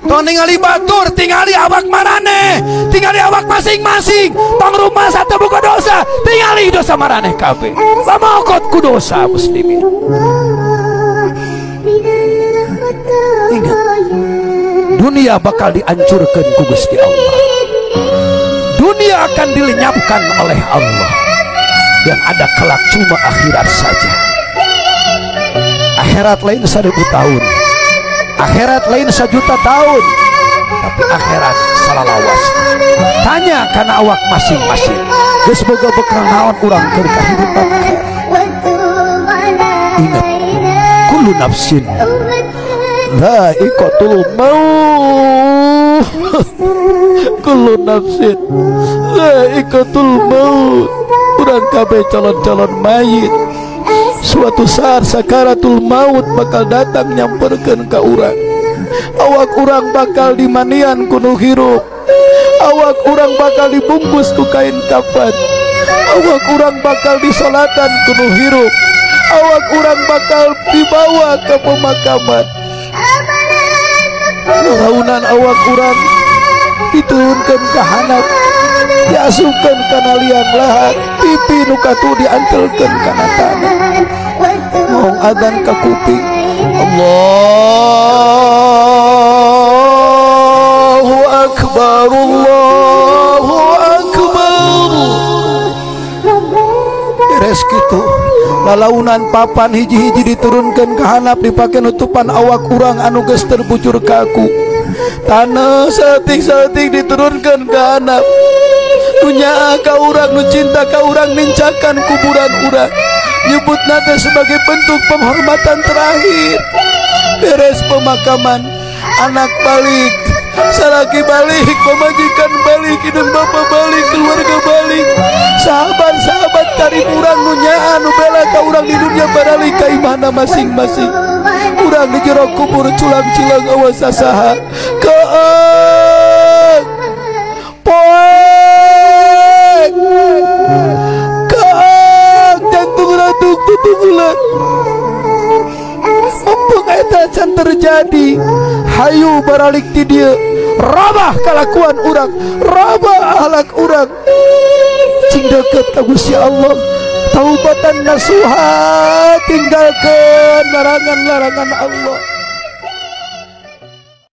Tong ningali batur, tingali awak maraneh, tingali awak masing-masing. Tong rumah satu buka dosa, tingali dosa maraneh kabeh. Pamokot ku dosa muslimin. Ingat, dunia bakal dihancurkan ku Gusti Allah. Dunia akan dilenyapkan oleh Allah. Yang ada kelak cuma akhirat saja. Akhirat lain 1000 tahun, akhirat lain 1 juta tahun, tapi akhirat salalawas. Tanya karena awak masing-masing, geus boga bekal naon urang keur kahirupan. Ingat, kullu nafsin dha'iqatul maut. Kullu nafsin dha'iqatul maut. Urang kabeh calon-calon mayit. Suatu saat sakaratul maut bakal datang nyamperkeun ka urang. Awak urang bakal dimanian ku nu hirup. Awak urang bakal dibungkus ku kain kafan. Awak urang bakal disolatan ku nu hirup. Awak urang bakal dibawa ke pemakaman. Raunan awak urang diturunkan ke handap, diasupkeun kana liang lahat, pipi nu katuh diantelkeun kana tanah. Ngong adzan ka kuping, Allahu akbar, Allahu akbar. Beres kitu, lalaunan papan hiji-hiji diturunkan ke handap, dipake nutupan awak urang anu geus terbujur kaku. Tanah saeutik-saeutik diturunkan ke handap. Dunya ka urang nu cinta ka urang nincakan kuburan urang, nyebutna teh sebagai bentuk penghormatan terakhir. Beres pemakaman, anak balik, salaki balik, pemajikan balik, indung bapa balik, keluarga balik, sahabat-sahabat karib urang nu nyaan nu bela ka urang di dunia baralik ka imahna masing-masing. Urang di jero kubur culang-cilang awas sasaha keeng poek keeng jantung ratuk tutunggulan. Mumpung eta can terjadi, hayu baralik ti dieu, rabah kalakuan urang, rabah akhlak urang, cing deukeut ka Gusti Allah. Taubatan nasuha, tinggalkan larangan-larangan Allah.